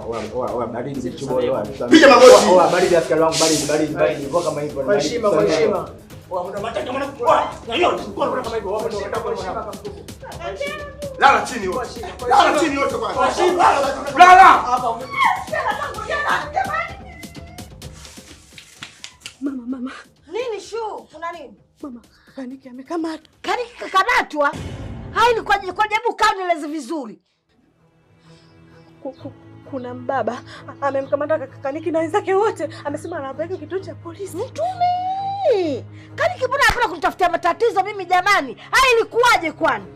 Oa baridi bichubo oa. Piga magoti. Oa baridi askari wangu baridi baridi baridi. Kwa kama hivyo. Kwa heshima kwa heshima. Oa kuna matata mwana. Oa. Na hiyo kwa kama hivyo. Oa ndio kwa Lala chini wote. Lala chini wote kwanza. Lala. Hapa. Mama mama. Nini shu? Kuna nini? Mama, Kaniki amekamatwa. Kaniki kakamatwa? Hai ni kwa hebu kaa nieleze vizuri. Kuna mbaba amemkamata Kaniki na wenzake wote. Amesema anawapeleka kituo cha polisi. Mtume! Kaniki mbona anapenda kunitafutia matatizo mimi jamani? Hai ilikuwaje kwani?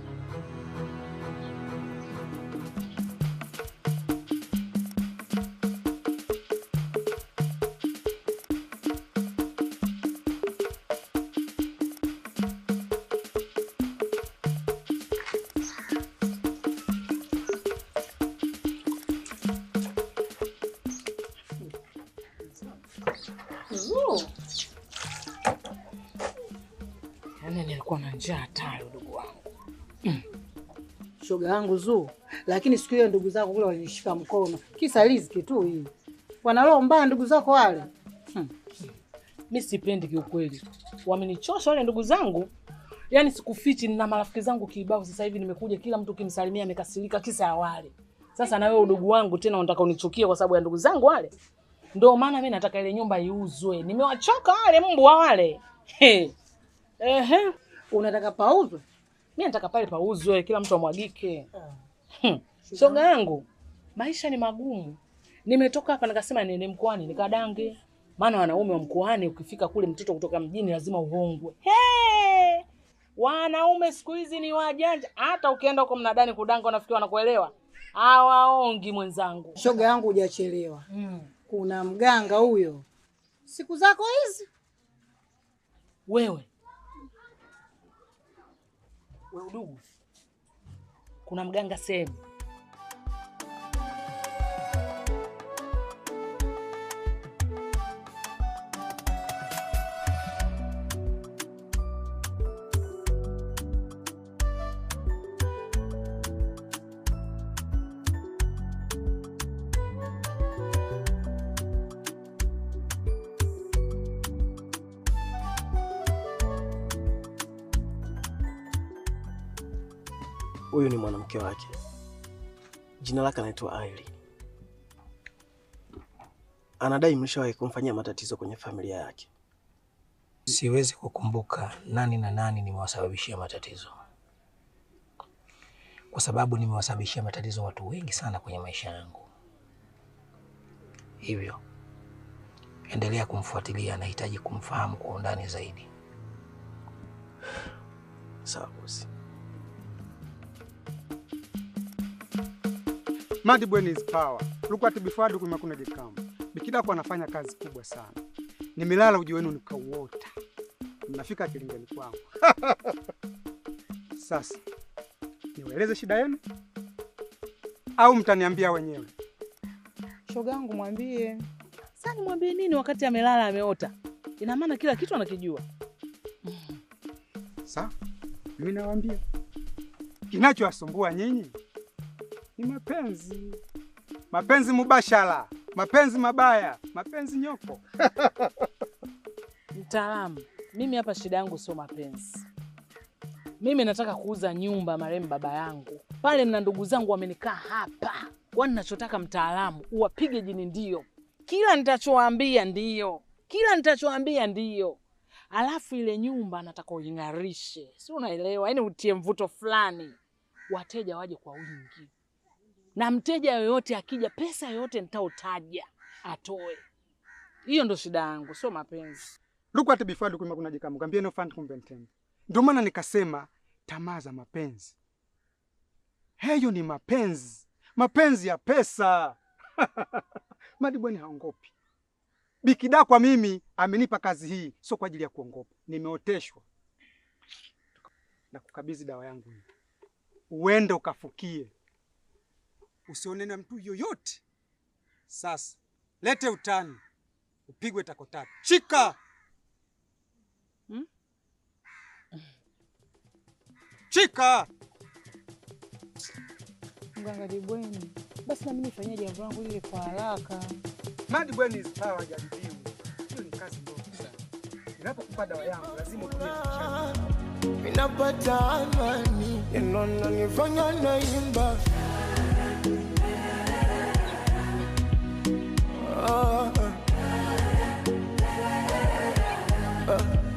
Yaani nilikuwa na njaa hatari ndugu wangu. Shoga yangu Zuu, lakini siku hiyo ndugu zako kule walinishika mkono. Kisa riziki tu hii. Wana roho mbaya ndugu zako wale. Mimi sipendi kiukweli. Wamenichosha wale ndugu zangu. Yaani sikufichi nina marafiki zangu kibao sasa hivi nimekuja kila mtu kimsalimia amekasirika kisa ya wale. Sasa na wewe udugu wangu tena unataka unichukie kwa sababu ya ndugu zangu wale? Ndio maana mimi nataka ile nyumba iuzwe. Nimewachoka wale mbwa wale. Ehe, unataka pauzwe? Mimi nataka pale pauzwe, kila mtu amwagike. Shoga yangu, maisha ni magumu. Nimetoka hapa nikasema niende mkoani nikadange. Maana wanaume wa mkoani ukifika kule mtoto kutoka mjini lazima uhongwe. Hey! Wanaume siku hizi ni wajanja. Hata ukienda huko mnadani kudanga unafikiri wanakuelewa. Hawaongi mwenzangu. Shoga yangu hujachelewa. Kuna mganga huyo. Siku zako hizi. Wewe. Wewe udugu. Kuna mganga sehemu. Huyu ni mwanamke wake. Jina lake anaitwa Aili. Anadai mlishawahi kumfanyia matatizo kwenye familia yake. Siwezi kukumbuka nani na nani nimewasababishia matatizo. Kwa sababu nimewasababishia matatizo watu wengi sana kwenye maisha yangu. Hivyo endelea kumfuatilia, anahitaji kumfahamu kwa undani zaidi. Sawa bosi. Madibweni is power. Look at before duku kuna jikamu. Bikida kwa anafanya kazi kubwa sana. Nimelala uji wenu nikauota. Mnafika kilingeni kwangu. Sasa niwaeleze shida yenu au mtaniambia wenyewe? Shoga yangu mwambie. Sasa nimwambie nini wakati amelala ameota? Ina maana kila kitu anakijua. Sawa? Mimi nawaambia. Kinachowasumbua nyinyi ni mapenzi. Mapenzi mubashara, mapenzi mabaya, mapenzi nyoko. Mtaalamu, mimi hapa shida yangu sio mapenzi. Mimi nataka kuuza nyumba marehemu baba yangu. Pale na ndugu zangu wamenikaa hapa. Kwani ninachotaka mtaalamu uwapige jini ndio. Kila nitachowaambia ndio. Kila nitachowaambia ndio. Alafu ile nyumba nataka uingarishe. Si unaelewa? Yaani utie mvuto fulani. Wateja waje kwa wingi. Na mteja yoyote akija pesa yoyote nitaotaja atoe. Hiyo ndo shida yangu, sio mapenzi. Look at before duku kuna jikamu, ngambie no fan kumbe. Ndio maana nikasema tamaa za mapenzi. Hayo ni mapenzi. Mapenzi ya pesa. Madibweni haongopi. Bikida kwa mimi amenipa kazi hii sio kwa ajili ya kuongopa. Nimeoteshwa. Na kukabidhi dawa yangu hii. Uende ukafukie. Usionene na mtu yoyote. Sasa lete utani. Upigwe tako tatu. Shika. Shika. Mganga Dibweni. Basi na mimi nifanyie jambo langu lile kwa haraka. Mad brain is power jaribiwi. Hiyo ni kazi ndogo sana. Ninapokupa dawa yangu lazima utumie kisha. Ninapata amani, neno nifanya naimba.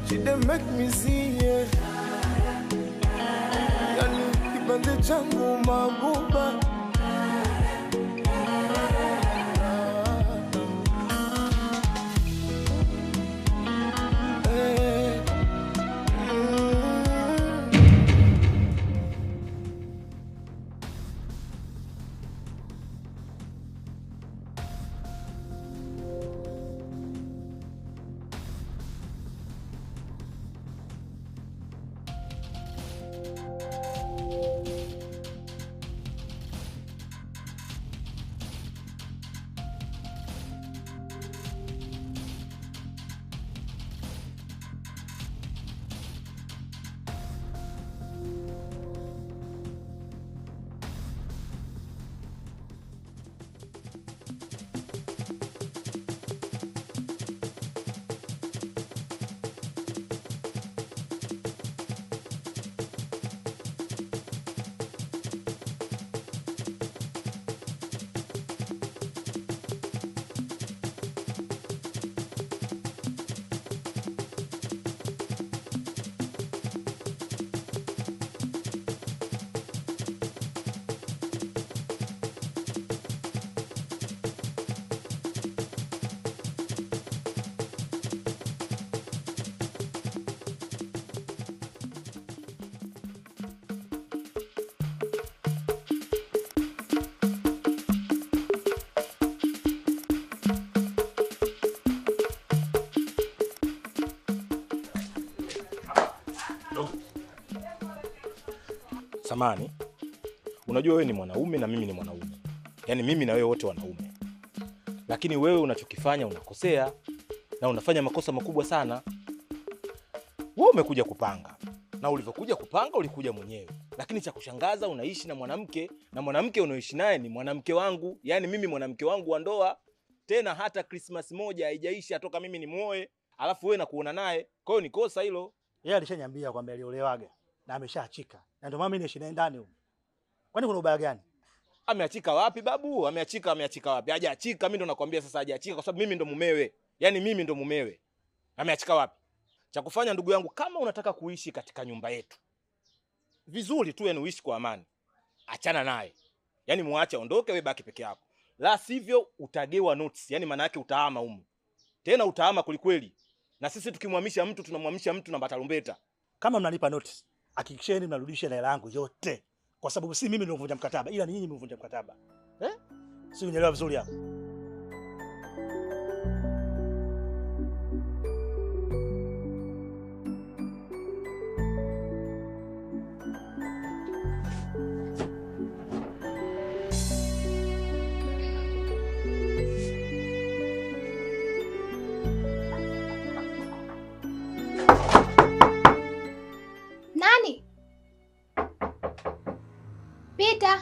She dey make me see, yeah. Yani kipande changu mabuba. Samani, unajua wewe ni mwanaume na mimi ni mwanaume. Yaani mimi na wewe wote wanaume. Lakini wewe unachokifanya unakosea na unafanya makosa makubwa sana. Wewe umekuja kupanga. Na ulivyokuja kupanga ulikuja mwenyewe. Lakini cha kushangaza unaishi na mwanamke, na mwanamke unaoishi naye ni mwanamke wangu. Yaani mimi mwanamke wangu wa ndoa. Tena hata Christmas moja haijaisha toka mimi nimuoe, alafu wewe nakuona naye. Kwa hiyo ni kosa hilo. Yeye alishaniambia kwamba aliolewaga na ameshaachika. Na ndio maana mimi naishi naye ndani huko. Kwani kuna ubaya gani? Ameachika wapi babu? Ameachika wapi? Hajaachika, mimi ndo nakwambia sasa hajaachika kwa sababu mimi ndo mumewe. Yaani mimi ndo mumewe. Ameachika wapi? Cha kufanya ndugu yangu, kama unataka kuishi katika nyumba yetu vizuri tu, yani uishi kwa amani, achana naye. Yaani muache aondoke, wewe baki peke yako. La sivyo utagewa notes, yani maana yake utahama humu. Tena utahama kulikweli. Na sisi tukimhamisha mtu tunamhamisha mtu na batarumbeta. Kama mnanipa notice, hakikisheni mnarudisha hela yangu yote. Kwa sababu si mimi niliyovunja mkataba, ila ni nyinyi mlivunja mkataba. Eh? Si unielewa vizuri hapo? Nani? Pita.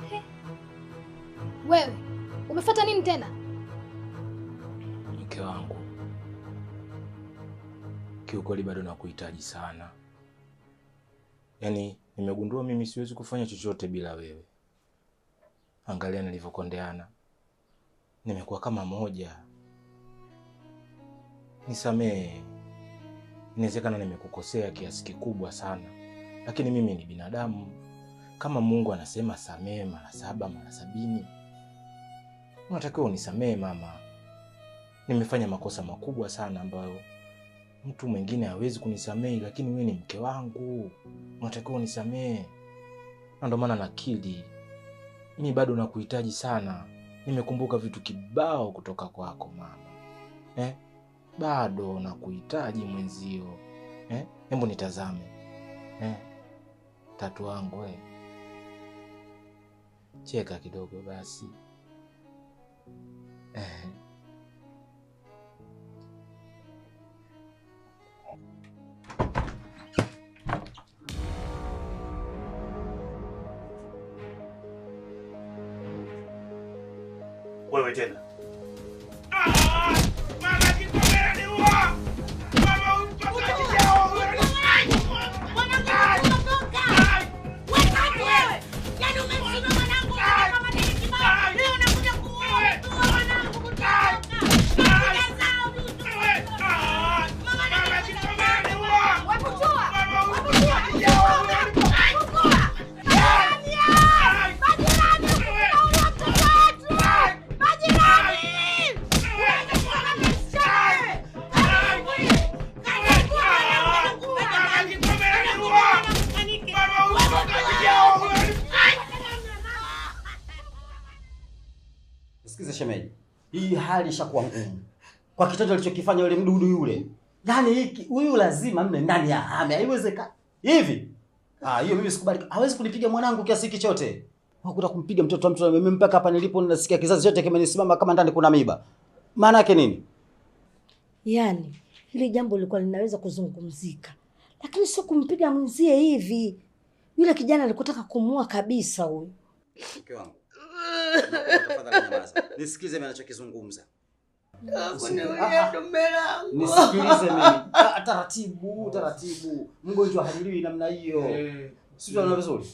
He. Wewe, umefuata nini tena? Mke wangu, kiukweli bado nakuhitaji sana. Yaani nimegundua mimi siwezi kufanya chochote bila wewe. Angalia nilivyokondeana. Nimekuwa kama moja. Nisamee. Inawezekana nimekukosea kiasi kikubwa sana. Lakini mimi ni binadamu. Kama Mungu anasema samee mara 7 mara 70, unatakiwa unisamee mama. Nimefanya makosa makubwa sana ambayo mtu mwingine hawezi kunisamee, lakini wewe ni mke wangu. Unatakiwa unisamee. Na ndio maana nakili, mimi bado nakuhitaji sana. Nimekumbuka vitu kibao kutoka kwako mama. Bado nakuhitaji mwenzio. Hebu nitazame. Tatu wangu Cheka kidogo basi. Wewe tena. Sikiza shemeji, hii hali ishakuwa ngumu kwa kitendo alichokifanya yule mdudu yule. Yaani hiki huyu lazima mle ndani ya hame, haiwezekani. Hivi? Ah, hiyo mimi sikubali. Hawezi kunipiga mwanangu kiasi hiki chote. Wakuta kumpiga mtoto wa mtu mimi mpaka hapa nilipo nasikia kizazi chote kimenisimama kama ndani kuna miba. Maana yake nini? Yaani hili jambo lilikuwa linaweza kuzungumzika, lakini sio kumpiga mwenzie hivi. Yule kijana alikutaka kumua kabisa huyu. Mke wangu, tafadhali nyamaza. Nisikize mimi ninachokizungumza. Nisikilize mimi. Taratibu, taratibu. Mgonjwa haliliwi namna hiyo. Sio unaona vizuri?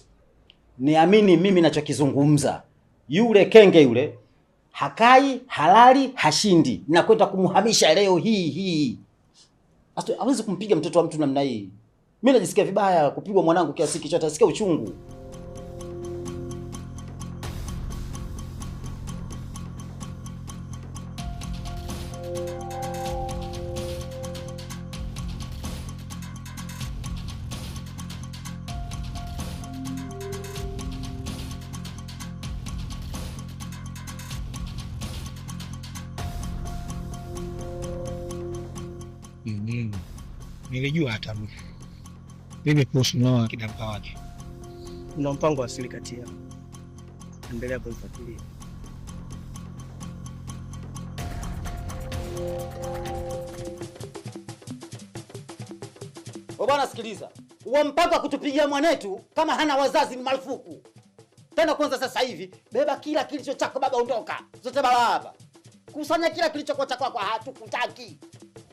Niamini mimi ninachokizungumza. Yule kenge yule hakai, halali, hashindi. Na kwenda kumhamisha leo hii hii. Hawezi kumpiga mtoto wa mtu namna hii. Mimi najisikia vibaya kupigwa mwanangu kiasi hicho, atasikia uchungu. Nilijua atarudi. Mimi kuhusu Noah kidamka wake. Kuna mpango wa asili kati yao. Endelea kuifuatilia. Bwana sikiliza. Huo mpango wa kutupigia mwanetu kama hana wazazi ni marufuku. Tena kwanza sasa hivi beba kila kilicho chako baba, ondoka. Zote baba hapa. Kusanya kila kilichokuwa chako kwa hatukutaki.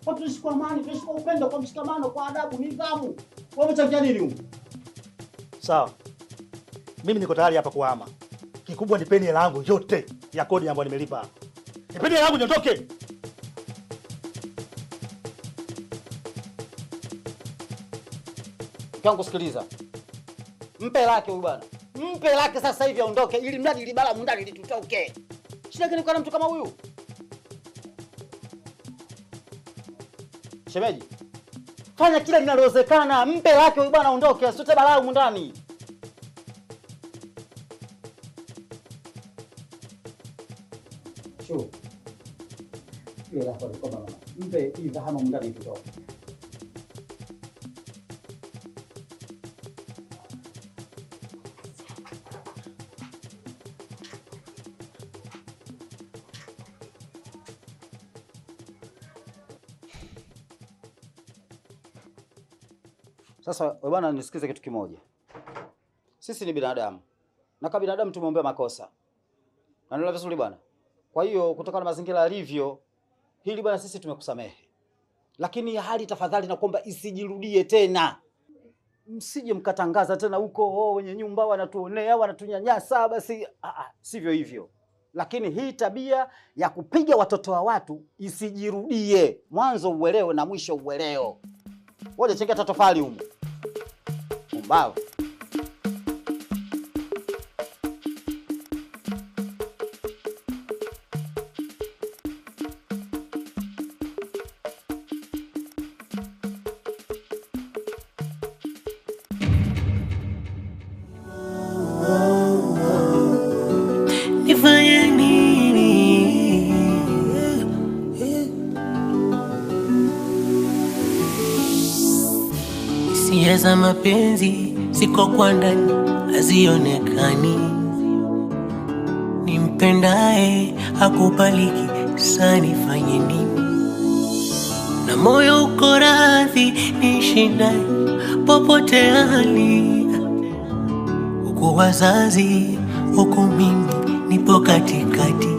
Kwa tuishi kwa amani, tuishi kwa upendo, kwa mshikamano, kwa adabu, nidhamu. Wewe umechangia nini huko? Sawa. Mimi niko tayari hapa kuhama. Kikubwa nipeni hela yangu yote ya kodi ambayo nimelipa. Nipeni hela yangu niondoke. Mke sikiliza. Mpe lake huyu bwana. Mpe lake sasa hivi aondoke ili mradi libala mundani litutoke. Shida gani kwa mtu kama huyu? Shemeji, fanya kila linalowezekana, mpe lake huyu bwana aondoke, asitote balaa humu ndani. Sure. Ile lako liko mama. Mpe hii dhahama humu ndani tutoke. Sasa bwana nisikize kitu kimoja. Sisi ni binadamu. Na kama binadamu tumeombea makosa. Na ndio vizuri bwana. Kwa hiyo kutokana na mazingira yalivyo, hili bwana sisi tumekusamehe. Lakini hali tafadhali na kuomba isijirudie tena. Msije mkatangaza tena huko, oh, wenye nyumba wanatuonea, wanatunyanyasa, basi sivyo hivyo. Lakini hii tabia ya kupiga watoto wa watu isijirudie. Mwanzo uelewe na mwisho uelewe. Ngoja cheki hata tofali humu. Mbao. Nifanye nini? Hisia za mapenzi ziko kwa ndani hazionekani. Nimpendaye hakubaliki, sasa nifanye nini? Na moyo uko radhi nishindaye popote hali, huku wazazi huku mimi nipo katikati.